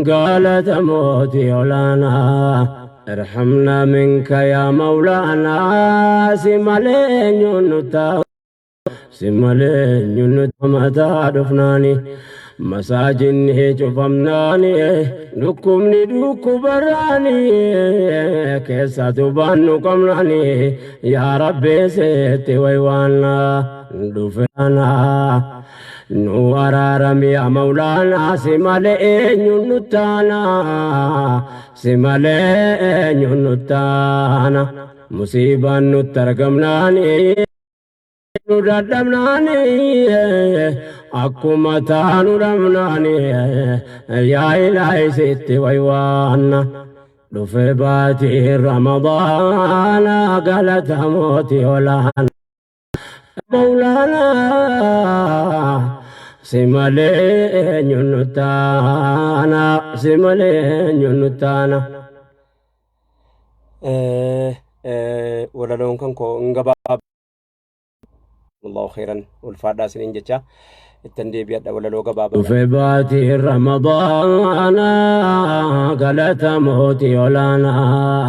Galata mootii olaanaa. Irhamnaa minka yaa mawlaanaa, si malee eenyuun nu ta'a, si malee eenyuun nu mataa dhufnaani, masaajinni cufamnaani, dhukkubni dhukkubarraani, keessatu baannu qabnaani, yaa Rabbi seetti waywaannaa dhufeanaa nu araarami yaa mawlaanaa, si malee eenyuun nu taanaa, si malee eenyuun nu taana, musiibaan nutti argamnaani, nu dadhabnaani, akkuma taanu dhabnaani, yaa Ilaahi sitti waywaanna. Dhufe baatii Ramadaana, galata mootii olaana. Mawlaanaa, si malee eenyuun nu taana, si malee eenyuun nu taana. Walaloon kan koo hin gabaabaa. Allahu khairan, ulfaadhaa isiniin jecha ittan deebi'adha walaloo gabaabaa. Dhufe baatii Ramadaana, galata mootii olaanaa.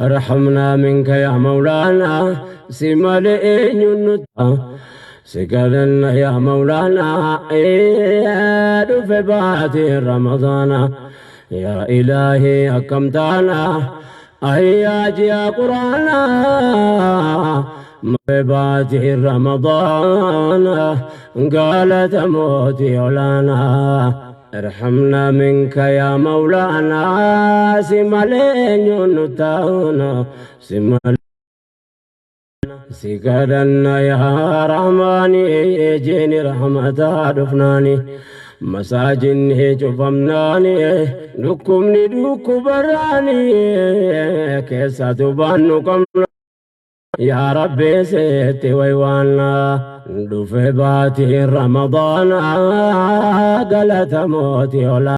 Irhamnaa minka yaa mawlaanaa, si malee eenyuun nu si kadhanna yaa mawlaanaa. Dhufe baatii Ramadaana, yaa Ilaahii akkam taana, ayyaa ji'a Quraanaa. Baatii Ramadaana, galata mootii olaanaa. Irhamnaa minka yaa mawlaanaa, si malee eenyuun nu taana, si malee si kadhanna yaa Rahmaani, jeeni rahmataa dhufnaani, masaajinni cufamnaani, dhukkubni dhukkubarraani, keessatu baannu qabna, yaa Rabbi seetti waywaannaa. Dhufe baatii Ramadaana, galata mootii olaa.